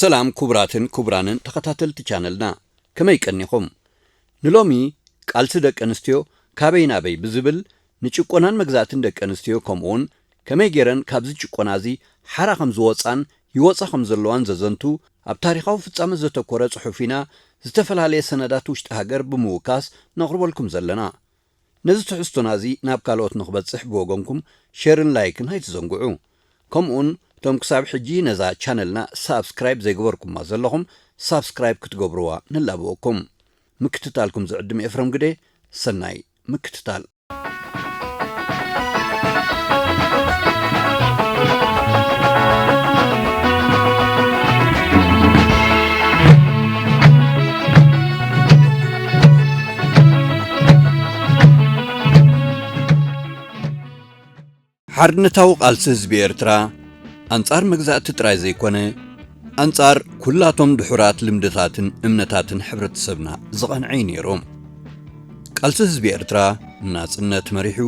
ሰላም ክቡራትን ክቡራንን ተኸታተልቲ ቻነልና፣ ከመይ ቀኒኹም? ንሎሚ ቃልሲ ደቂ ኣንስትዮ ካበይ ናበይ ብዝብል፣ ንጭቆናን መግዛእትን ደቂ ኣንስትዮ፣ ከምኡውን ከመይ ገይረን ካብዚ ጭቆና እዚ ሓራ ከም ዝወጻን ይወጻ ከም ዘለዋን ዘዘንቱ፣ ኣብ ታሪኻዊ ፍጻመ ዘተኮረ ጽሑፍ ኢና ዝተፈላለየ ሰነዳት ውሽጢ ሃገር ብምውካስ ነቕርበልኩም ዘለና። ነዚ ትሕዝቶና እዚ ናብ ካልኦት ንኽበጽሕ ብወገንኩም ሼርን ላይክን ኣይትዘንግዑ። ከምኡውን እቶም ክሳብ ሕጂ ነዛ ቻነልና ሳብስክራይብ ዘይገበርኩማ ዘለኹም ሳብስክራይብ ክትገብርዋ ንላበወኩም። ምክትታልኩም ዝዕድም ኤፍረም ግደ፣ ሰናይ ምክትታል። ሓርነታዊ ቃልሲ ህዝቢ ኤርትራ ኣንጻር መግዛእቲ ጥራይ ዘይኮነ፣ ኣንጻር ኩላቶም ድሑራት ልምድታትን እምነታትን ሕብረተሰብና ዝቐንዐ እዩ ነይሩ። ቃልሲ ህዝቢ ኤርትራ ንናጽነት መሪሑ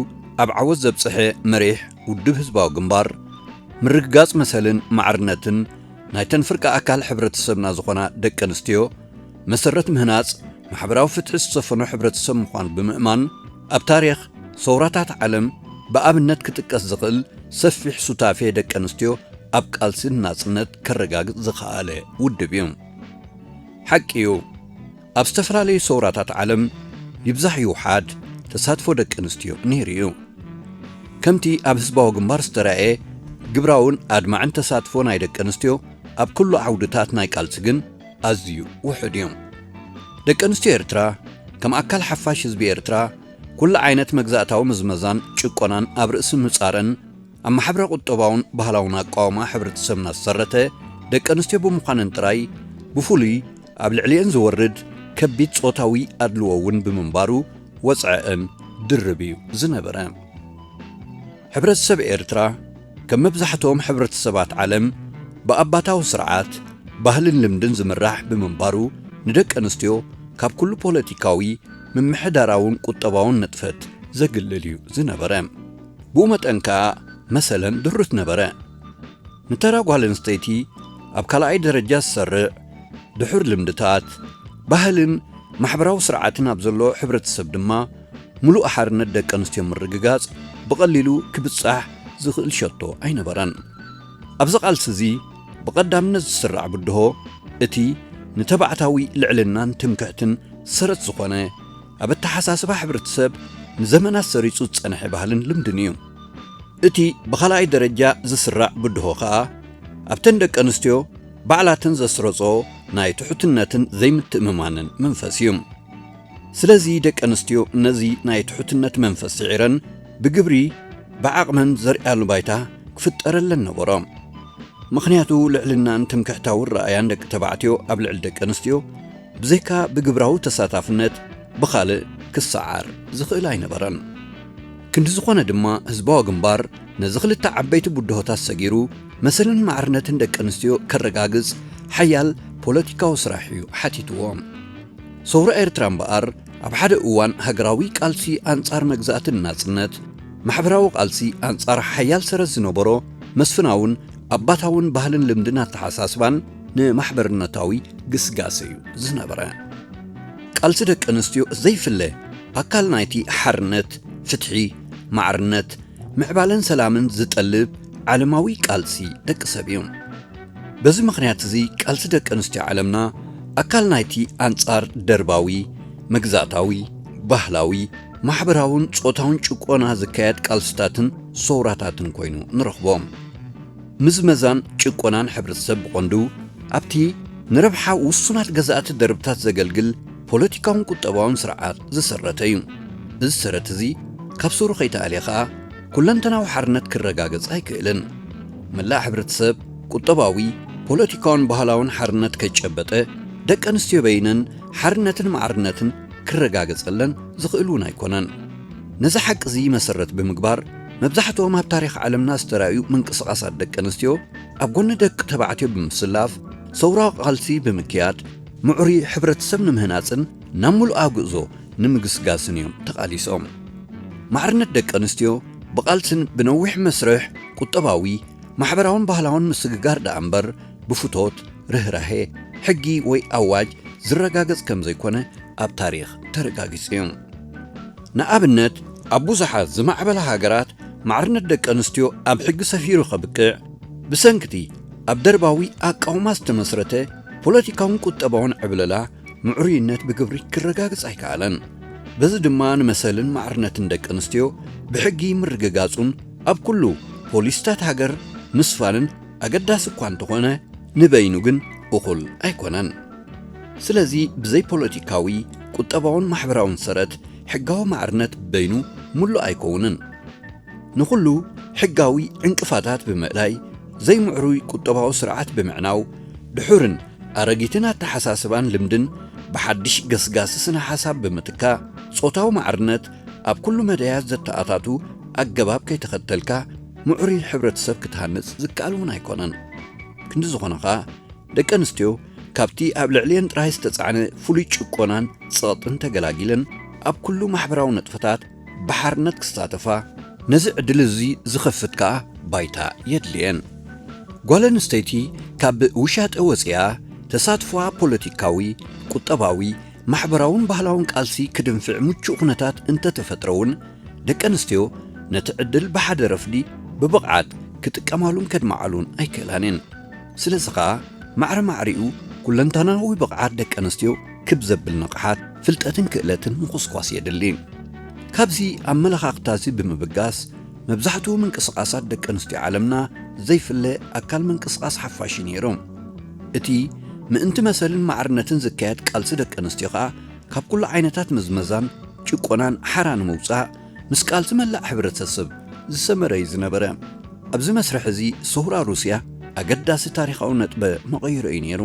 ኣብ ዓወት ዘብጽሐ መሪሕ ውድብ ህዝባዊ ግንባር፣ ምርግጋጽ መሰልን ማዕርነትን ናይተን ፍርቂ ኣካል ሕብረተሰብና ዝኾና ደቂ ኣንስትዮ መሰረት ምህናጽ ማሕበራዊ ፍትሒ ዝሰፈኖ ሕብረተሰብ ምዃኑ ብምእማን፣ ኣብ ታሪኽ ሰውራታት ዓለም ብኣብነት ክጥቀስ ዝኽእል ሰፊሕ ሱታፌ ደቂ ኣንስትዮ ኣብ ቃልሲ ናጽነት ከረጋግጽ ዝኸኣለ ውድብ እዩ። ሓቂ እዩ፣ ኣብ ዝተፈላለዩ ሰውራታት ዓለም ይብዛሕ ይውሓድ ተሳትፎ ደቂ ኣንስትዮ ነይሩ እዩ። ከምቲ ኣብ ህዝባዊ ግንባር ዝተራእየ ግብራውን ኣድማዕን ተሳትፎ ናይ ደቂ ኣንስትዮ ኣብ ኩሉ ዓውድታት ናይ ቃልሲ ግን ኣዝዩ ውሑድ እዩ። ደቂ ኣንስትዮ ኤርትራ ከም ኣካል ሓፋሽ ህዝቢ ኤርትራ ኩሉ ዓይነት መግዛእታዊ ምዝመዛን ጭቆናን ኣብ ርእሲ ምጻረን ኣብ ማሕበረ ቁጠባውን ባህላውን ኣቃውማ ሕብረተሰብና ዝሰረተ ደቂ ኣንስትዮ ብምዃነን ጥራይ ብፍሉይ ኣብ ልዕሊኤን ዝወርድ ከቢድ ጾታዊ ኣድልዎ እውን ብምንባሩ ወጽዐአን ድርብ እዩ ዝነበረ። ሕብረተሰብ ኤርትራ ከም መብዛሕትኦም ሕብረተሰባት ዓለም ብኣባታዊ ስርዓት፣ ባህልን ልምድን ዝምራሕ ብምንባሩ ንደቂ ኣንስትዮ ካብ ኩሉ ፖለቲካዊ፣ ምምሕዳራውን ቁጠባውን ንጥፈት ዘግልል እዩ ዝነበረ። ብኡ መጠን ከኣ መሰለን ድሩት ነበረ። ንተራ ጓል ኣንስተይቲ ኣብ ካልኣይ ደረጃ ዝሰርዕ ድሑር ልምድታት፣ ባህልን ማሕበራዊ ስርዓትን ኣብ ዘሎ ሕብረተሰብ ድማ ምሉእ ሓርነት ደቂ ኣንስትዮ ምርግጋጽ ብቐሊሉ ክብጻሕ ዝኽእል ሸቶ ኣይነበረን። ኣብዚ ቃልሲ እዚ ብቐዳምነት ዝስራዕ ብድሆ እቲ ንተባዕታዊ ልዕልናን ትምክሕትን ሰረት ዝኾነ ኣብ ኣተሓሳስባ ሕብረተሰብ ንዘመናት ሰሪጹ ዝጸንሐ ባህልን ልምድን እዩ። እቲ ብኻልኣይ ደረጃ ዝስራዕ ብድሆ ኸኣ ኣብተን ደቂ ኣንስትዮ ባዕላተን ዘስረጾ ናይ ትሑትነትን ዘይምትእምማንን መንፈስ እዩ። ስለዚ ደቂ ኣንስትዮ ነዚ ናይ ትሑትነት መንፈስ ስዒረን ብግብሪ ብዓቕመን ዘርእያሉ ባይታ ክፍጠረለን ነበሮ። ምኽንያቱ ልዕልናን ትምክሕታዊ ረኣያን ደቂ ተባዕትዮ ኣብ ልዕሊ ደቂ ኣንስትዮ ብዘይካ ብግብራዊ ተሳታፍነት ብኻልእ ክሰዓር ዝኽእል ኣይነበረን። ክንዲ ዝኾነ ድማ ህዝባዊ ግንባር ነዚ ክልተ ዓበይቲ ብድሆታት ሰጊሩ መሰልን ማዕርነትን ደቂ ኣንስትዮ ከረጋግጽ ሓያል ፖለቲካዊ ስራሕ እዩ ሓቲትዎ። ሰውራ ኤርትራ እምበኣር ኣብ ሓደ እዋን ሃገራዊ ቃልሲ ኣንጻር መግዛእትን ናጽነት፣ ማሕበራዊ ቃልሲ ኣንጻር ሓያል ሰረት ዝነበሮ መስፍናውን ኣባታውን ባህልን ልምድን ኣተሓሳስባን ንማሕበርነታዊ ግስጋሰ እዩ ዝነበረ። ቃልሲ ደቂ ኣንስትዮ ዘይፍለ ኣካል ናይቲ ሓርነት፣ ፍትሒ፣ ማዕርነት፣ ምዕባለን ሰላምን ዝጠልብ ዓለማዊ ቃልሲ ደቂ ሰብ እዩ። በዚ ምኽንያት እዚ ቃልሲ ደቂ ኣንስትዮ ዓለምና ኣካል ናይቲ ኣንጻር ደርባዊ፣ መግዛእታዊ፣ ባህላዊ፣ ማሕበራውን ጾታውን ጭቆና ዝካየድ ቃልስታትን ሰውራታትን ኮይኑ ንረኽቦ። ምዝመዛን ጭቆናን ሕብረተሰብ ብቐንዱ ኣብቲ ንረብሓ ውሱናት ገዛእቲ ደርብታት ዘገልግል ፖለቲካውን ቁጠባውን ስርዓት ዝሰረተ እዩ። እዚ ሰረት እዚ ካብ ሱሩ ከይተኣልየ ኸኣ፣ ኩለንተናዊ ሓርነት ክረጋገጽ ኣይክእልን። መላእ ሕብረተሰብ ቁጠባዊ፣ ፖለቲካውን ባህላውን ሓርነት ከይጨበጠ፣ ደቂ ኣንስትዮ በይነን ሓርነትን ማዕርነትን ክረጋገጸለን ዝኽእል እውን ኣይኮነን። ነዚ ሓቂ እዚ መሰረት ብምግባር፣ መብዛሕትኦም ኣብ ታሪኽ ዓለምና ዝተራእዩ ምንቅስቓሳት ደቂ ኣንስትዮ ኣብ ጎኒ ደቂ ተባዕትዮ ብምስላፍ፣ ሰውራዊ ቃልሲ ብምክያድ፣ ምዕሩይ ሕብረተሰብ ንምህናጽን ናብ ምሉእ ኣግእዞ ንምግስጋስን እዮም ተቓሊሶም። ማዕርነት ደቂ ኣንስትዮ ብቓልስን ብነዊሕ መስርሕ ቁጠባዊ፣ ማሕበራውን ባህላውን ምስግጋር ደኣ እምበር፣ ብፍቶት፣ ርህራሄ፣ ሕጊ ወይ ኣዋጅ ዝረጋገጽ ከም ዘይኮነ ኣብ ታሪኽ ተረጋጊጹ እዩ። ንኣብነት፣ ኣብ ብዙሓት ዝማዕበላ ሃገራት ማዕርነት ደቂ ኣንስትዮ ኣብ ሕጊ ሰፊሩ ከብቅዕ፣ ብሰንክቲ ኣብ ደርባዊ ኣቃውማ ዝተመስረተ ፖለቲካውን ቁጠባውን ዕብለላ ምዕሩይነት ብግብሪ ክረጋገጽ ኣይከኣለን። በዚ ድማ ንመሰልን ማዕርነትን ደቂ ኣንስትዮ ብሕጊ ምርግጋጹን ኣብ ኩሉ ፖሊስታት ሃገር ምስፋንን ኣገዳሲ እኳ እንተኾነ፣ ንበይኑ ግን እኹል ኣይኮነን። ስለዚ ብዘይ ፖለቲካዊ፣ ቁጠባውን ማሕበራውን ሰረት ሕጋዊ ማዕርነት በይኑ ምሉእ ኣይከውንን። ንኹሉ ሕጋዊ ዕንቅፋታት ብምእላይ፣ ዘይምዕሩይ ቁጠባዊ ስርዓት ብምዕናው፣ ድሑርን ኣረጊትን ኣተሓሳስባን ልምድን ብሓድሽ ገስጋሲ ስነ ሓሳብ ብምትካእ፣ ጾታዊ ማዕርነት ኣብ ኩሉ መዳያት ዘተኣታቱ ኣገባብ ከይተኸተልካ፣ ምዕሩይ ሕብረተሰብ ክትሃንጽ ዝከኣል እውን ኣይኮነን። ክንዲ ዝኾነ ኸኣ፣ ደቂ ኣንስትዮ ካብቲ ኣብ ልዕሊኤን ጥራይ ዝተጻዕነ ፍሉይ ጭቆናን ጸቕጥን ተገላጊለን፣ ኣብ ኩሉ ማሕበራዊ ንጥፈታት ብሓርነት ክሳተፋ፣ ነዚ ዕድል እዚ ዝኸፍት ከኣ ባይታ የድልየን። ጓል ኣንስተይቲ ካብ ውሻጠ ወጺኣ፣ ተሳትፎኣ ፖለቲካዊ፣ ቁጠባዊ፣ ማሕበራውን ባህላውን ቃልሲ ክድንፍዕ ምቹእ ኩነታት እንተተፈጥረ እውን፣ ደቂ ኣንስትዮ ነቲ ዕድል ብሓደ ረፍዲ ብብቕዓት ክጥቀማሉን ከድምዓሉን ኣይክእላን እየን። ስለዚ ኸኣ፣ ማዕረ ማዕሪኡ ኩለንተናዊ ብቕዓት ደቂ ኣንስትዮ ክብ ዘብል ንቕሓት፣ ፍልጠትን ክእለትን ምኹስኳስ የድሊ። ካብዚ ኣመለኻኽታ እዚ ብምብጋስ፣ መብዛሕትኡ ምንቅስቓሳት ደቂ ኣንስትዮ ዓለምና ዘይፍለ ኣካል ምንቅስቓስ ሓፋሽ እዩ ነይሩ። እቲ ምእንቲ መሰልን ማዕርነትን ዝካየድ ቃልሲ ደቂ ኣንስትዮ ኸኣ፣ ካብ ኩሉ ዓይነታት ምዝመዛን ጭቆናን ሓራ ንምውጻእ፣ ምስ ቃልሲ መላእ ሕብረተሰብ ዝሰመረ እዩ ዝነበረ። ኣብዚ መስርሕ እዚ፣ ሰውራ ሩስያ ኣገዳሲ ታሪኻዊ ነጥበ መቐይሮ እዩ ነይሩ።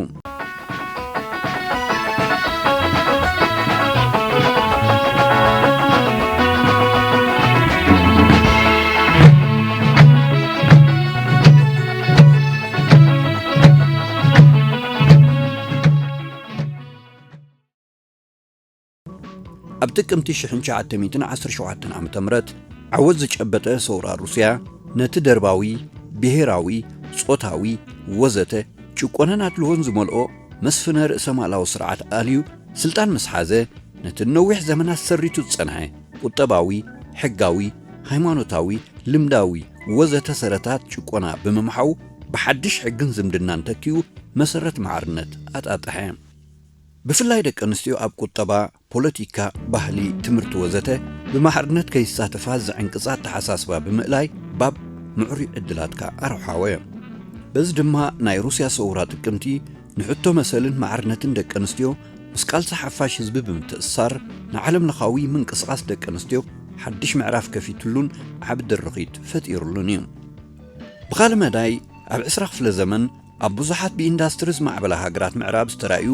ኣብ ጥቅምቲ ሽሕን ትሽዓተ ሚእትን ዓሰርተ ሸውዓተን ዓመተ ምህረት ዓወት ዝጨበጠ ሰውራ ሩስያ፣ ነቲ ደርባዊ፣ ብሄራዊ፣ ጾታዊ፣ ወዘተ ጭቆናን ኣድልዎን ዝመልኦ መስፍነ ርእሰ ማላዊ ስርዓት ኣልዩ ስልጣን ምስ ሓዘ፣ ነቲ ነዊሕ ዘመናት ሰሪቱ ዝጸንሐ ቁጠባዊ፣ ሕጋዊ፣ ሃይማኖታዊ፣ ልምዳዊ ወዘተ ሰረታት ጭቆና ብምምሓው፣ ብሓድሽ ሕግን ዝምድናን ተኪኡ መሰረት ማዕርነት ኣጣጠሐ። ብፍላይ ደቂ ኣንስትዮ ኣብ ቁጠባ፣ ፖለቲካ፣ ባህሊ፣ ትምህርቲ ወዘተ ብማዕርነት ከይሳተፋ ዝዕንቅጻ ኣተሓሳስባ ብምእላይ፣ ባብ ምዕሩይ ዕድላትካ ኣርሓወ። በዚ ድማ ናይ ሩስያ ሰውራ ጥቅምቲ ንሕቶ መሰልን ማዕርነትን ደቂ ኣንስትዮ ምስ ቃልሲ ሓፋሽ ህዝቢ ብምትእስሳር፣ ንዓለም ለኻዊ ምንቅስቓስ ደቂ ኣንስትዮ ሓድሽ ምዕራፍ ከፊትሉን ዓቢ ድርኺት ፈጢሩሉን እዩ። ብኻልእ መዳይ፣ ኣብ ዕስራ ክፍለ ዘመን ኣብ ብዙሓት ብኢንዳስትሪ ዝማዕበላ ሃገራት ምዕራብ ዝተራእዩ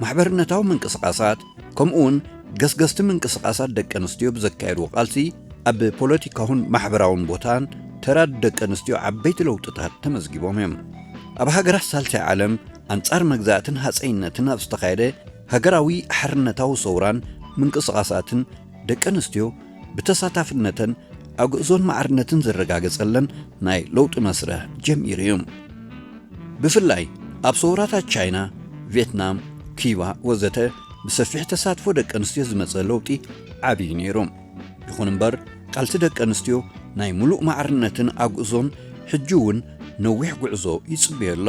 ማሕበርነታዊ ምንቅስቓሳት፣ ከምኡውን ገስገስቲ ምንቅስቓሳት ደቂ ኣንስትዮ ብዘካየድዎ ቃልሲ፣ ኣብ ፖለቲካውን ማሕበራውን ቦታን ተራ ደቂ ኣንስትዮ ዓበይቲ ለውጥታት ተመዝጊቦም እዮም። ኣብ ሃገራት ሳልሳይ ዓለም፣ ኣንጻር መግዛእትን ሃጸይነትን ኣብ ዝተኻየደ ሃገራዊ ሓርነታዊ ሰውራን ምንቅስቓሳትን፣ ደቂ ኣንስትዮ ብተሳታፍነተን ኣግእዞን ማዕርነትን ዝረጋገጸለን ናይ ለውጢ መስርሕ ጀሚሩ እዩ። ብፍላይ ኣብ ሰውራታት ቻይና፣ ቪየትናም፣ ኪባ ወዘተ ብሰፊሕ ተሳትፎ ደቂ ኣንስትዮ ዝመጸ ለውጢ ዓቢ እዩ ነይሩ። ይኹን እምበር፣ ቃልሲ ደቂ ኣንስትዮ ናይ ምሉእ ማዕርነትን ኣግእዞን ሕጂ እውን ነዊሕ ጉዕዞ ይጽበዮ ኣሎ።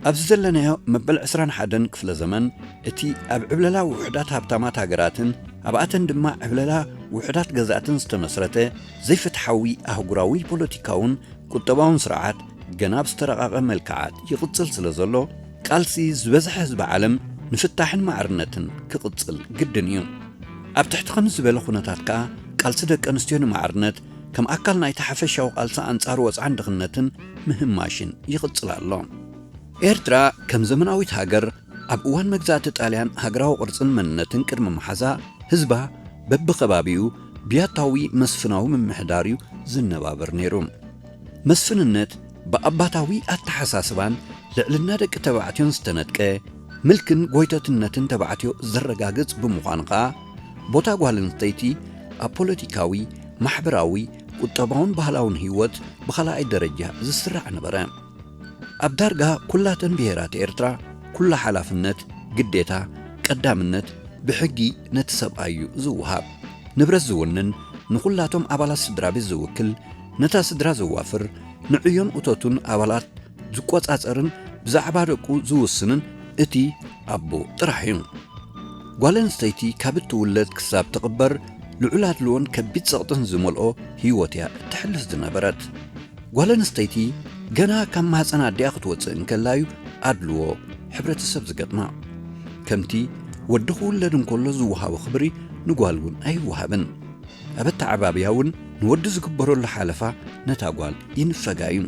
ኣብዚ ዘለናዮ መበል ዕስራን ሓደን ክፍለ ዘመን፣ እቲ ኣብ ዕብለላ ውሑዳት ሃብታማት ሃገራትን ኣብኣተን ድማ ዕብለላ ውሑዳት ገዛእትን ዝተመስረተ ዘይፍትሓዊ ኣህጉራዊ ፖለቲካውን ቁጠባውን ስርዓት ገና ብዝተራቐቐ መልክዓት ይቕጽል ስለ ዘሎ፣ ቃልሲ ዝበዝሐ ህዝቢ ዓለም ንፍታሕን ማዕርነትን ክቕጽል ግድን እዩ። ኣብ ትሕቲ ከምዚ ዝበለ ኩነታት ከኣ፣ ቃልሲ ደቂ ኣንስትዮ ንማዕርነት ከም ኣካል ናይቲ ሓፈሻዊ ቃልሲ ኣንጻር ወጽዓን ድኽነትን ምህማሽን ይቕጽል ኣሎ። ኤርትራ ከም ዘመናዊት ሃገር ኣብ እዋን መግዛእቲ ጣልያን ሃገራዊ ቅርጽን መንነትን ቅድሚ ምሓዛ ህዝባ በብኸባቢኡ ብያታዊ መስፍናዊ ምምሕዳር እዩ ዝነባበር ነይሩ። መስፍንነት ብኣባታዊ ኣተሓሳስባን ልዕልና ደቂ ተባዕትዮን ዝተነጥቀ፣ ምልክን ጎይተትነትን ተባዕትዮ ዘረጋግጽ ብምዃኑ ከኣ፣ ቦታ ጓል ኣንስተይቲ ኣብ ፖለቲካዊ፣ ማሕበራዊ፣ ቁጠባውን ባህላውን ህይወት ብኻልኣይ ደረጃ ዝስራዕ ነበረ። ኣብ ዳርጋ ኩላተን ብሄራት ኤርትራ ኩሉ ሓላፍነት፣ ግዴታ፣ ቀዳምነት ብሕጊ ነቲ ሰብኣይ እዩ ዝወሃብ። ንብረት ዝውንን፣ ንኹላቶም ኣባላት ስድራ ቤት ዝውክል፣ ነታ ስድራ ዘዋፍር፣ ንዕዮን እቶቱን ኣባላት ዝቆጻጸርን ብዛዕባ ደቁ ዝውስንን እቲ ኣቦ ጥራሕ እዩ። ጓል ኣንስተይቲ ካብ እትውለድ ክሳብ ትቕበር ልዑል ኣድልዎን ከቢድ ጸቕጥን ዝመልኦ ህይወት እያ እተሕልፍ ዝነበረት። ጓል ኣንስተይቲ ገና ካብ ማህጸን ኣዲኣ ክትወጽእ እንከላ እዩ ኣድልዎ ሕብረተሰብ ዝገጥማ። ከምቲ ወዲ ክውለድ እንከሎ ዝወሃቦ ክብሪ ንጓል እውን ኣይወሃብን። ኣብ ኣተዓባብያ እውን ንወዲ ዝግበረሉ ሓለፋ ነታ ጓል ይንፈጋ እዩ።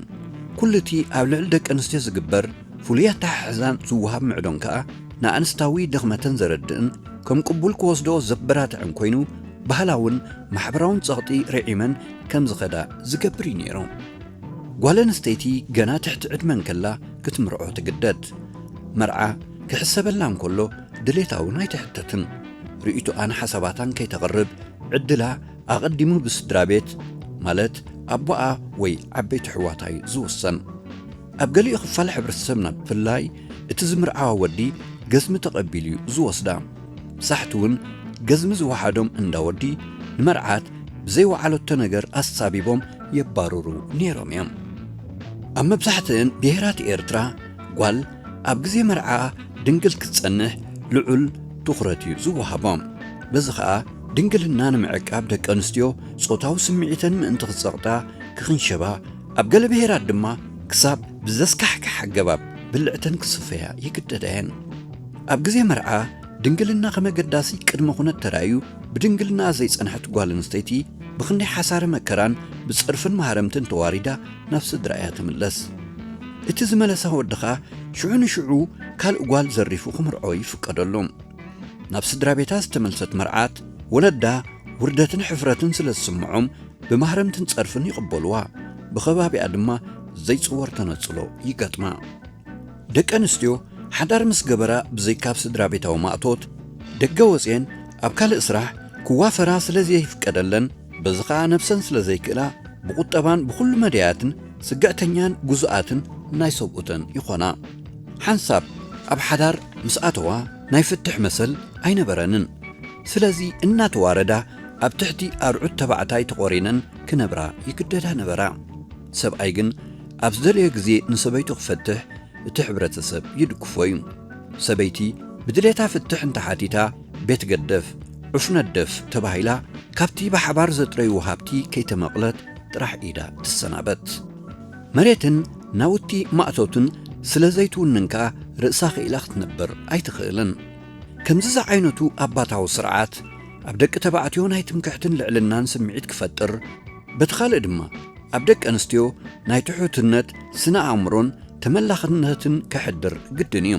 ኩሉ እቲ ኣብ ልዕሊ ደቂ ኣንስትዮ ዝግበር ፍሉይ ኣተሓሕዛን ዝወሃብ ምዕዶን ከኣ ንኣንስታዊ ድኽመተን ዘረድእን ከም ቅቡል ክወስድኦ ዘበራትዕን ኮይኑ፣ ባህላውን ማሕበራውን ጸቕጢ ርዒመን ከም ዝኸዳ ዝገብር እዩ ነይሩ። ጓል ኣንስተይቲ ገና ትሕቲ ዕድመ እንከላ ክትምርዖ ትግደድ። መርዓ ክሕሰበላ እንከሎ ድሌታ እውን ኣይትሕተትን። ርእይቶኣን ሓሳባታን ከይተቕርብ ዕድላ ኣቐዲሙ ብስድራ ቤት፣ ማለት ኣቦኣ ወይ ዓበይቲ ኣሕዋታ እዩ ዝውሰን። ኣብ ገሊኡ ክፋል ሕብረተሰብና ብፍላይ እቲ ዝምርዓዋ ወዲ ገዝሚ ተቐቢሉ እዩ ዝወስዳ። ሳሕቲ እውን ገዝሚ ዝወሓዶም እንዳ ወዲ ንመርዓት ብዘይወዓለቶ ነገር ኣሳቢቦም የባርሩ ነይሮም እዮም። ኣብ መብዛሕትአን ብሄራት ኤርትራ ጓል ኣብ ግዜ መርዓኣ ድንግል ክትጸንሕ ልዑል ትኹረት እዩ ዝወሃቦ። በዚ ኸኣ ድንግልና ንምዕቃብ ደቂ ኣንስትዮ ጾታዊ ስምዒተን ምእንቲ ክጸቕጣ፣ ክኽንሸባ፣ ኣብ ገለ ብሄራት ድማ ክሳብ ብዘስካሕክሕ ኣገባብ ብልዕተን ክስፈያ ይግደዳ እየን። ኣብ ግዜ መርዓ ድንግልና ከም ኣገዳሲ ቅድመ ኩነት ተራእዩ፣ ብድንግልና ዘይጸንሐት ጓል ኣንስተይቲ ብኽንደይ ሓሳረ መከራን ብጸርፍን ማህረምትን ተዋሪዳ ናብ ስድራ እያ ትምለስ። እቲ ዝመለሳ ወዲ ኸኣ ሽዑ ንሽዑ ካልእ ጓል ዘሪፉ ክምርዖ ይፍቀደሉ። ናብ ስድራ ቤታ ዝተመልሰት መርዓት ወለዳ ውርደትን ሕፍረትን ስለ ዝስምዖም ብማህረምትን ጸርፍን ይቕበልዋ። ብኸባቢኣ ድማ ዘይጽወር ተነጽሎ ይገጥማ። ደቂ ኣንስትዮ ሓዳር ምስ ገበራ ብዘይካ ኣብ ስድራ ቤታዊ ማእቶት ደገ ወጽየን ኣብ ካልእ ስራሕ ክዋፈራ ስለ ዘይፍቀደለን፣ በዚ ኸኣ ነብሰን ስለ ዘይክእላ ብቁጠባን ብኹሉ መዳያትን ስግዕተኛን ግዙኣትን ናይ ሰብኡተን ይኾና። ሓንሳብ ኣብ ሓዳር ምስ ኣተዋ ናይ ፍትሕ መሰል ኣይነበረንን። ስለዚ እናተዋረዳ ኣብ ትሕቲ ኣርዑት ተባዕታይ ተቖሪነን ክነብራ ይግደዳ ነበራ። ሰብኣይ ግን ኣብ ዝደለዮ ግዜ ንሰበይቱ ክፈትሕ እቲ ሕብረተሰብ ይድግፎ እዩ። ሰበይቲ ብድሌታ ፍትሕ እንተሓቲታ ቤት ገደፍ፣ ዑፍ ነደፍ ተባሂላ ካብቲ ብሓባር ዘጥረይዎ ሃብቲ ከይተመቕለት ጥራሕ ኢዳ ትሰናበት። መሬትን ናውቲ ማእቶትን ስለ ዘይትውንን ከኣ ርእሳ ክኢላ ክትነብር ኣይትኽእልን። ከምዚ ዝዓይነቱ ኣባታዊ ስርዓት ኣብ ደቂ ተባዕትዮ ናይ ትምክሕትን ልዕልናን ስምዒት ክፈጥር፣ በቲ ካልእ ድማ ኣብ ደቂ ኣንስትዮ ናይ ትሑትነት ስነ ኣእምሮን ተመላኽነትን ከሕድር ግድን እዩ።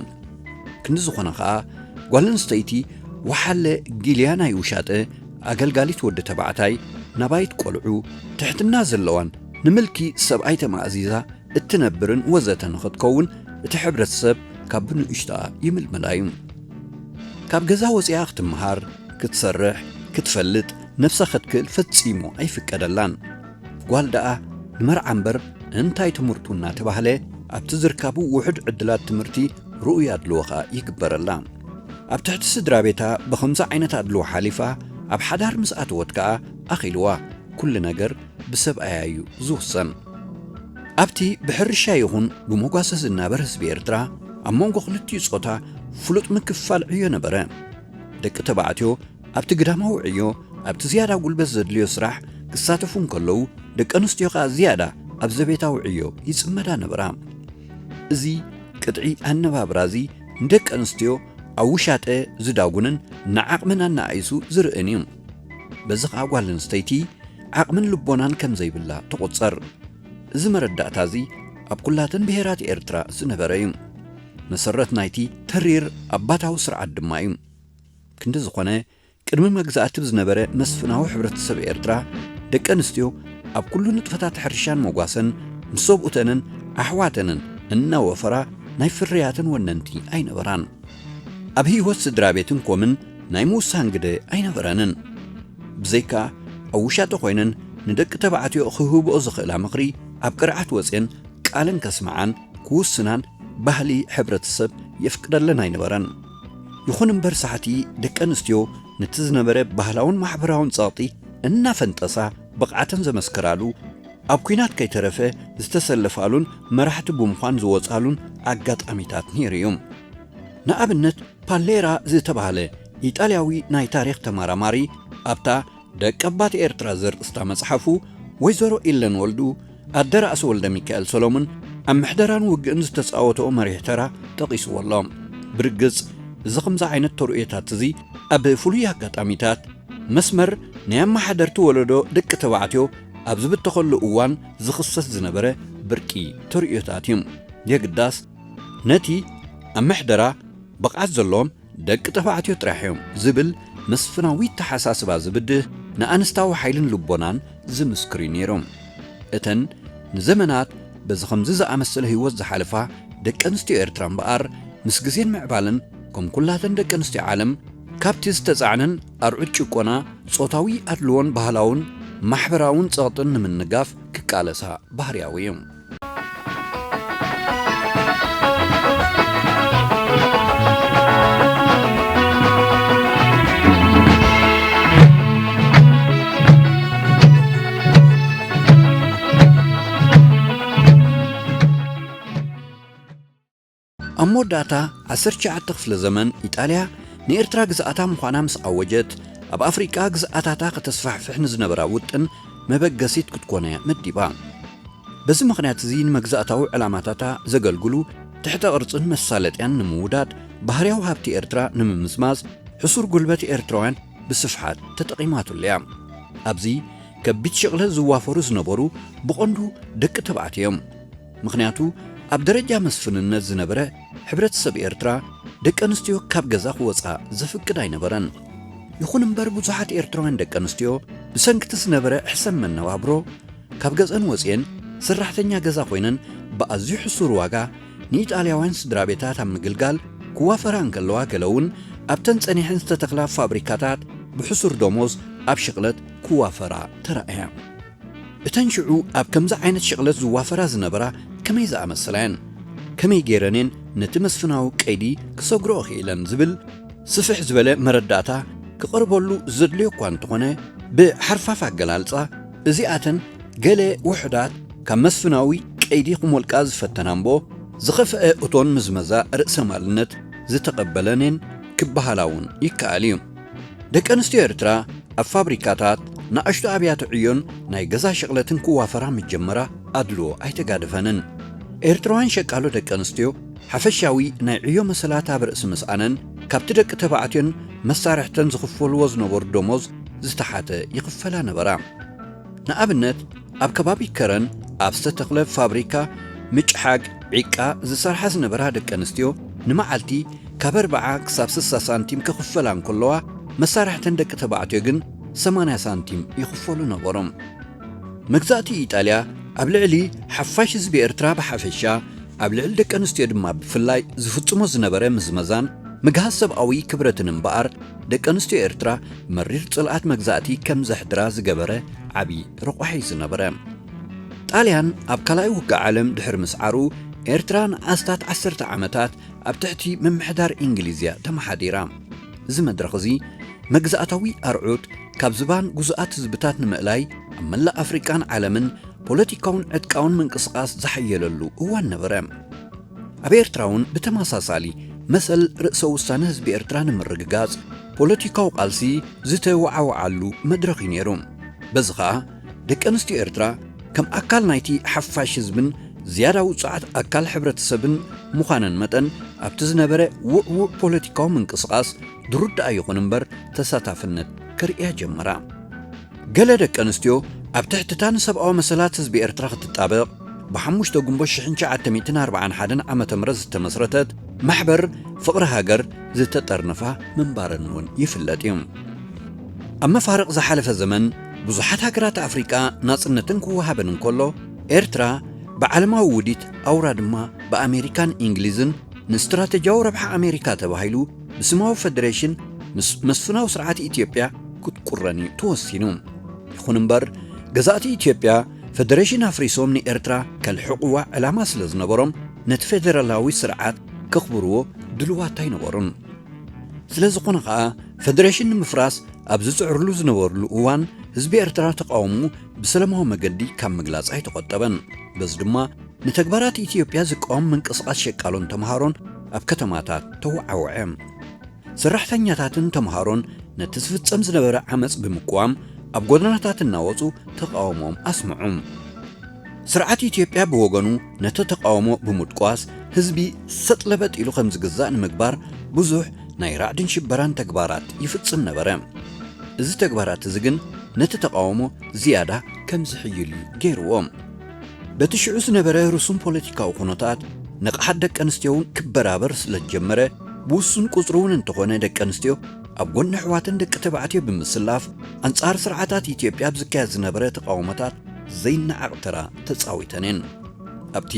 ክንዲ ዝኾነ ኸኣ ጓል ኣንስተይቲ ወሓለ ጊልያ ናይ ውሻጠ ኣገልጋሊት ወዲ ተባዕታይ ናባይት ቆልዑ ትሕትና ዘለዋን ንምልኪ ሰብኣይ ተማእዚዛ እትነብርን ወዘተ ንኽትከውን እቲ ሕብረተሰብ ካብ ብንእሽቶኣ ይምልምላ እዩ። ካብ ገዛ ወፂኣ ክትምሃር፣ ክትሰርሕ፣ ክትፈልጥ ነብሳ ከትክእል ፈጺሙ ኣይፍቀደላን። ጓል ደኣ ንመርዓ እምበር እንታይ ትምህርቱ እናተባህለ ኣብቲ ዝርካቡ ውሑድ ዕድላት ትምህርቲ ርኡይ ኣድልዎ ኸኣ ይግበረላ። ኣብ ትሕቲ ስድራ ቤታ ብኸምዚ ዓይነት ኣድልዎ ሓሊፋ ኣብ ሓዳር ምስ ኣተወት ከኣ ኣኺልዋ ኩሉ ነገር ብሰብኣያ እዩ ዝውሰን። ኣብቲ ብሕርሻ ይኹን ብመጓሰ ዝናበር ህዝቢ ኤርትራ ኣብ መንጎ ክልቲኡ ጾታ ፍሉጥ ምክፍፋል ዕዮ ነበረ። ደቂ ተባዕትዮ ኣብቲ ግዳማዊ ዕዮ ኣብቲ ዝያዳ ጉልበት ዘድልዮ ስራሕ ክሳተፉ እንከለዉ፣ ደቂ ኣንስትዮ ከኣ ዝያዳ ኣብ ዘቤታዊ ዕዮ ይጽመዳ ነበራ። እዚ ቅጥዒ ኣነባብራ እዚ ንደቂ ኣንስትዮ ኣብ ውሻጠ ዝዳጉንን ንዓቕመን ኣነኣኢሱ ዝርእን እዩ። በዚ ኸኣ ጓል ኣንስተይቲ ዓቕምን ልቦናን ከም ዘይብላ ትቑጸር። እዚ መረዳእታ እዚ ኣብ ኩላተን ብሄራት ኤርትራ ዝነበረ እዩ። መሰረት ናይቲ ተሪር ኣባታዊ ስርዓት ድማ እዩ። ክንዲ ዝኾነ፣ ቅድሚ መግዛእቲ ብዝነበረ መስፍናዊ ሕብረተሰብ ኤርትራ፣ ደቂ ኣንስትዮ ኣብ ኩሉ ንጥፈታት ሕርሻን መጓሰን ምስ ሰብኡተንን ኣሕዋተንን እናወፈራ ናይ ፍርያትን ወነንቲ ኣይነበራን። ኣብ ህይወት ስድራ ቤትን ኮምን ናይ ምውሳን ግደ ኣይነበረንን። ብዘይካ ኣብ ውሻጠ ኮይነን ንደቂ ተባዕትዮ ክህብኦ ዝኽእላ ምኽሪ ኣብ ቅርዓት ወፅየን ቃለን ከስምዓን ክውስናን ባህሊ ሕብረተሰብ የፍቅደለን ኣይነበረን። ይኹን እምበር ሳሕቲ ደቂ ኣንስትዮ ነቲ ዝነበረ ባህላውን ማሕበራውን ጸቕጢ እናፈንጠሳ ብቕዓተን ዘመስከራሉ፣ ኣብ ኲናት ከይተረፈ ዝተሰለፋሉን መራሕቲ ብምዃን ዝወጻሉን ኣጋጣሚታት ነይሩ እዩ። ንኣብነት ፓሌራ ዝተባህለ ኢጣልያዊ ናይ ታሪኽ ተመራማሪ ኣብታ ደቀባት ኤርትራ ዘርእስታ መጽሓፉ፣ ወይዘሮ ኢለን ወልዱ ኣደ ራእሲ ወልደ ሚካኤል ሰሎሙን ኣብ ምሕደራን ውግእን ዝተጻወተኦ መሪሕ ተራ ጠቒስዎ ኣሎ። ብርግጽ፣ እዚ ከምዚ ዓይነት ተርእዮታት እዚ ኣብ ፍሉይ ኣጋጣሚታት መስመር ናይ ኣመሓደርቲ ወለዶ ደቂ ተባዕትዮ ኣብ ዝብተኸሉ እዋን ዝኽሰት ዝነበረ ብርቂ ተርእዮታት እዩ። የግዳስ ነቲ ኣብ ምሕደራ ብቕዓት ዘለዎም ደቂ ተባዕትዮ ጥራሕ እዮም ዝብል መስፍናዊ ኣተሓሳስባ ዝብድህ ንኣንስታዊ ሓይልን ልቦናን ዝምስክር እዩ ነይሩ። እተን ንዘመናት በዚ ከምዚ ዝኣመሰለ ህይወት ዝሓለፋ ደቂ ኣንስትዮ ኤርትራ እምበኣር፣ ምስ ግዜን ምዕባለን ከም ኩላተን ደቂ ኣንስትዮ ዓለም ካብቲ ዝተጻዕነን ኣርዑት ጭቆና፣ ጾታዊ ኣድልዎን ባህላውን ማሕበራውን ጸቕጥን ንምንጋፍ ክቃለሳ ባህርያዊ እዩ። ኣብ መወዳእታ ዓሰርተ ትሽዓተ ክፍለ ዘመን፣ ኢጣልያ ንኤርትራ ግዝኣታ ምዃና ምስ ኣወጀት፣ ኣብ ኣፍሪቃ ግዝኣታታ ከተስፋሕፍሕ ንዝነበራ ውጥን መበገሲት ክትኮነ መዲባ። በዚ ምኽንያት እዚ ንመግዛእታዊ ዕላማታታ ዘገልግሉ ትሕተ ቅርጽን መሳለጥያን ንምውዳድ፣ ባህርያዊ ሃብቲ ኤርትራ ንምምዝማዝ፣ ሕሱር ጉልበት ኤርትራውያን ብስፍሓት ተጠቒማትሉ እያ። ኣብዚ ከቢድ ሽቕለት ዝዋፈሩ ዝነበሩ ብቐንዱ ደቂ ተባዕትዮ እዮም። ምኽንያቱ ኣብ ደረጃ መስፍንነት ዝነበረ ሕብረተሰብ ኤርትራ ደቂ ኣንስትዮ ካብ ገዛ ክወጻ ዘፍቅድ ኣይነበረን። ይኹን እምበር ብዙሓት ኤርትራውያን ደቂ ኣንስትዮ ብሰንክቲ ዝነበረ ሕሰም መነባብሮ ካብ ገዘን ወጽየን ሰራሕተኛ ገዛ ኮይነን ብኣዝዩ ሕሱር ዋጋ ንኢጣልያውያን ስድራ ቤታት ኣብ ምግልጋል ክዋፈራ እንከለዋ፣ ገለ እውን ኣብተን ጸኒሐን ዝተተኽላ ፋብሪካታት ብሕሱር ደሞዝ ኣብ ሽቕለት ክዋፈራ ተራእያ። እተን ሽዑ ኣብ ከምዚ ዓይነት ሽቕለት ዝዋፈራ ዝነበራ ከመይ ዝኣመሰላ እየን? ከመይ ገይረን እየን ነቲ መስፍናዊ ቀይዲ ክሰግርኦ ክኢለን ዝብል ስፍሕ ዝበለ መረዳእታ ክቐርበሉ ዘድልዮ እኳ እንተኾነ፣ ብሓርፋፍ ኣገላልጻ እዚኣተን ገለ ውሑዳት ካብ መስፍናዊ ቀይዲ ክሞልቃ ዝፈተና እምቦ፣ ዝኸፍአ እቶን ምዝመዛ ርእሰ ማልነት ዝተቐበለን እየን ክበሃላ እውን ይከኣል እዩ። ደቂ ኣንስትዮ ኤርትራ ኣብ ፋብሪካታት፣ ንኣሽቱ ኣብያተ ዕዮን ናይ ገዛ ሽቕለትን ክዋፈራ ምስ ጀመራ ኣድልዎ ኣይተጋደፈንን። ኤርትራውያን ሸቃሎ ደቂ ኣንስትዮ ሓፈሻዊ ናይ ዕዮ መሰላት ኣብ ርእሲ ምስኣነን፣ ካብቲ ደቂ ተባዕትዮን መሳርሕተን ዝኽፈልዎ ዝነበሩ ደሞዝ ዝተሓተ ይኽፈላ ነበራ። ንኣብነት፣ ኣብ ከባቢ ከረን ኣብ ዝተተኽለ ፋብሪካ ምጭሓግ ዒቃ ዝሰርሓ ዝነበራ ደቂ ኣንስትዮ ንመዓልቲ ካብ ኣርብዓ ክሳብ ስሳ ሳንቲም ክኽፈላ እንከለዋ፣ መሳርሕተን ደቂ ተባዕትዮ ግን ሰማንያ ሳንቲም ይኽፈሉ ነበሮም። መግዛእቲ ኢጣልያ ኣብ ልዕሊ ሓፋሽ ህዝቢ ኤርትራ ብሓፈሻ፣ ኣብ ልዕሊ ደቂ ኣንስትዮ ድማ ብፍላይ ዝፍጽሞ ዝነበረ ምዝመዛን ምግሃስ ሰብኣዊ ክብረትን እምበኣር፣ ደቂ ኣንስትዮ ኤርትራ መሪር ጽልኣት መግዛእቲ ከም ዘሕድራ ዝገበረ ዓቢ ረቋሒ እዩ ዝነበረ። ጣልያን ኣብ ካልኣይ ውግእ ዓለም ድሕሪ ምስዓሩ፣ ኤርትራ ንኣስታት ዓሰርተ ዓመታት ኣብ ትሕቲ ምምሕዳር እንግሊዝ እያ ተመሓዲራ። እዚ መድረኽ እዚ መግዛእታዊ ኣርዑት ካብ ዝባን ግዙኣት ህዝብታት ንምእላይ ኣብ መላእ ኣፍሪቃን ዓለምን ፖለቲካውን ዕጥቃውን ምንቅስቓስ ዝሓየለሉ እዋን ነበረ። ኣብ ኤርትራ እውን ብተመሳሳሊ መሰል ርእሰ ውሳነ ህዝቢ ኤርትራ ንምርግጋጽ ፖለቲካዊ ቃልሲ ዝተወዓወዓሉ መድረኽ እዩ ነይሩ። በዚ ኸኣ ደቂ ኣንስትዮ ኤርትራ ከም ኣካል ናይቲ ሓፋሽ ህዝብን ዝያዳ ውጹዓት ኣካል ሕብረተሰብን ምዃነን መጠን፣ ኣብቲ ዝነበረ ውዕዉዕ ፖለቲካዊ ምንቅስቓስ ድሩት ደኣ ይኹን እምበር ተሳታፍነት ከርእያ ጀመራ። ገለ ደቂ ኣንስትዮ ኣብ ትሕትታ ንሰብኣዊ መሰላት ህዝቢ ኤርትራ ክትጣበቕ ብ5 ጉንቦት ሽሕን ትሽዓተ ሚእትን ኣርባዓን ሓደን ዓመተ ምህረት ዝተመስረተት ማሕበር ፍቕሪ ሃገር ዝተጠርነፋ ምንባረን እውን ይፍለጥ እዩ። ኣብ መፋርቕ ዝሓለፈ ዘመን ብዙሓት ሃገራት ኣፍሪቃ ናጽነትን ክወሃበን እንከሎ፣ ኤርትራ ብዓለማዊ ውዲት ኣውራ ድማ ብኣሜሪካን እንግሊዝን ንስትራተጂያዊ ረብሓ ኣሜሪካ ተባሂሉ ብስማዊ ፈደሬሽን ምስ መስፍናዊ ስርዓት ኢትዮጵያ ክትቁረን እዩ ተወሲኑ። ይኹን እምበር፣ ገዛእቲ ኢትዮጵያ ፈደሬሽን ኣፍሪሶም ንኤርትራ ከልሕቕዋ ዕላማ ስለ ዝነበሮም፣ ነቲ ፌደራላዊ ስርዓት ከኽብርዎ ድልዋት ኣይነበሩን። ስለ ዝኾነ ኸኣ፣ ፈደሬሽን ንምፍራስ ኣብ ዝጽዕርሉ ዝነበርሉ እዋን፣ ህዝቢ ኤርትራ ተቓውሞኡ ብሰላማዊ መገዲ ካብ ምግላጽ ኣይተቖጠበን። በዚ ድማ፣ ንተግባራት ኢትዮጵያ ዝቃወም ምንቅስቓስ ሸቃሎን ተምሃሮን ኣብ ከተማታት ተወዓወዐ። ሰራሕተኛታትን ተምሃሮን ነቲ ዝፍጸም ዝነበረ ዓመጽ ብምቅዋም ኣብ ጎደናታት እናወጹ ተቃውሞኦም ኣስምዑ። ስርዓት ኢትዮጵያ ብወገኑ ነቲ ተቃውሞ ብምድቋስ ህዝቢ ሰጥ ለበጥ ኢሉ ከም ዝግዛእ ንምግባር ብዙሕ ናይ ራዕድን ሽበራን ተግባራት ይፍጽም ነበረ። እዚ ተግባራት እዚ ግን ነቲ ተቃውሞ ዝያዳ ከም ዝሕይል እዩ ገይርዎ። በቲ ሽዑ ዝነበረ ርሱን ፖለቲካዊ ኩነታት ንቕሓት ደቂ ኣንስትዮ እውን ክበራበር ስለ ዝጀመረ፣ ብውሱን ቁጽሪ እውን እንተኾነ ደቂ ኣንስትዮ ኣብ ጎኒ ኣሕዋተን ደቂ ተባዕትዮ ብምስላፍ ኣንጻር ስርዓታት ኢትዮጵያ ኣብ ዝካየድ ዝነበረ ተቃውሞታት ዘይነዓቕ ተራ ተጻዊተን እየን። ኣብቲ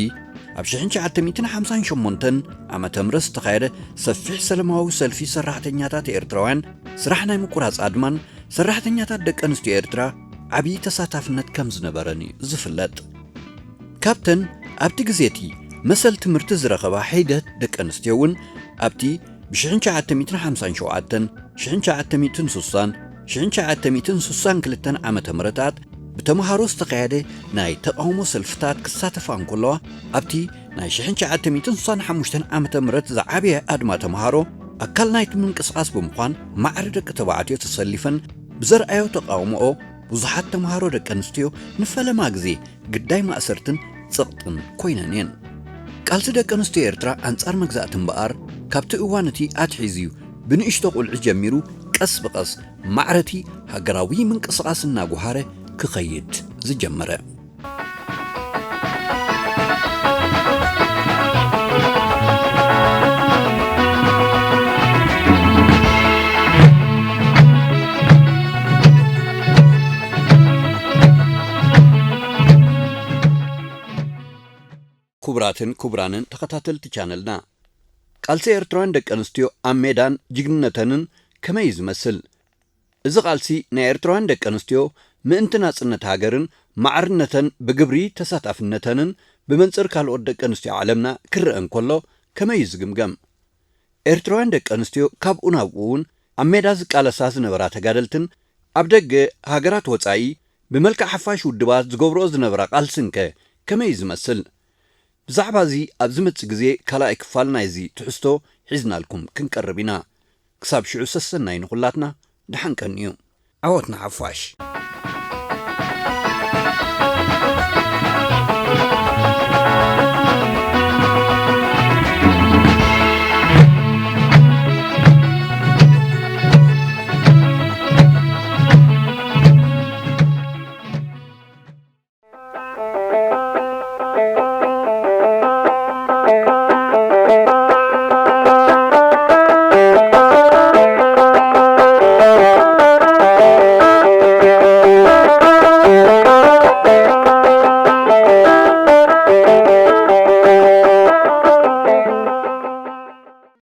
ኣብ ሽሕን ትሽዓተ ሚእትን ሓምሳን ሸሞንተን ዓመተ ምህረት ዝተኻየደ ሰፊሕ ሰላማዊ ሰልፊ ሰራሕተኛታት ኤርትራውያን ስራሕ ናይ ምቁራጽ ኣድማን ሰራሕተኛታት ደቂ ኣንስትዮ ኤርትራ ዓብዪ ተሳታፍነት ከም ዝነበረን እዩ ዝፍለጥ። ካብተን ኣብቲ ግዜ እቲ መሰል ትምህርቲ ዝረኸባ ሒደት ደቂ ኣንስትዮ እውን ኣብቲ ብ1957፣ 1960፣ 1962 ዓመተ ምህረታት ብተምሃሮ ዝተኻየደ ናይ ተቓውሞ ሰልፍታት ክሳተፋ እንከለዋ፣ ኣብቲ ናይ ሽሕን ትሽዓተ ሚእትን ስሳን ሓሙሽተን ዓመተ ምህረት ዝዓበየ ኣድማ ተምሃሮ ኣካል ናይቲ ምንቅስቓስ ብምዃን ማዕረ ደቂ ተባዕትዮ ተሰሊፈን ብዘርኣዮ ተቓውሞኦ ብዙሓት ተምሃሮ ደቂ ኣንስትዮ ንፈለማ ግዜ ግዳይ ማእሰርትን ጸቕጥን ኮይነን እየን። ቃልሲ ደቂ ኣንስትዮ ኤርትራ ኣንጻር መግዛእቲ እምበኣር ካብቲ እዋን እቲ ኣትሒዙ እዩ ብንእሽቶ ቁልዒ ጀሚሩ ቀስ ብቐስ ማዕረቲ ሃገራዊ ምንቅስቓስ እናጓሃረ ክኸይድ ዝጀመረ። ክቡራትን ክቡራንን ተኸታተልቲ ቻነልና፣ ቃልሲ ኤርትራውያን ደቂ ኣንስትዮ ኣብ ሜዳን ጅግንነተንን ከመይ እዩ ዝመስል? እዚ ቃልሲ ናይ ኤርትራውያን ደቂ ኣንስትዮ ምእንቲ ናጽነት ሃገርን ማዕርነተን ብግብሪ ተሳታፍነተንን ብመንጽር ካልኦት ደቂ ኣንስትዮ ዓለምና ክረአ እንከሎ ከመይ እዩ ዝግምገም? ኤርትራውያን ደቂ ኣንስትዮ ካብኡ ናብኡ እውን ኣብ ሜዳ ዝቃለሳ ዝነበራ ተጋደልትን ኣብ ደገ ሃገራት ወጻኢ ብመልክዕ ሓፋሽ ውድባት ዝገብርኦ ዝነበራ ቃልስንከ ከመይ እዩ ዝመስል? ብዛዕባ እዚ ኣብ ዝመጽእ ግዜ ካልኣይ ክፋል ናይዚ ትሕዝቶ ሒዝናልኩም ክንቀርብ ኢና። ክሳብ ሽዑ ሰሰናይ ንኹላትና፣ ደሓን ቀንዩ። ዓወት ንሓፋሽ።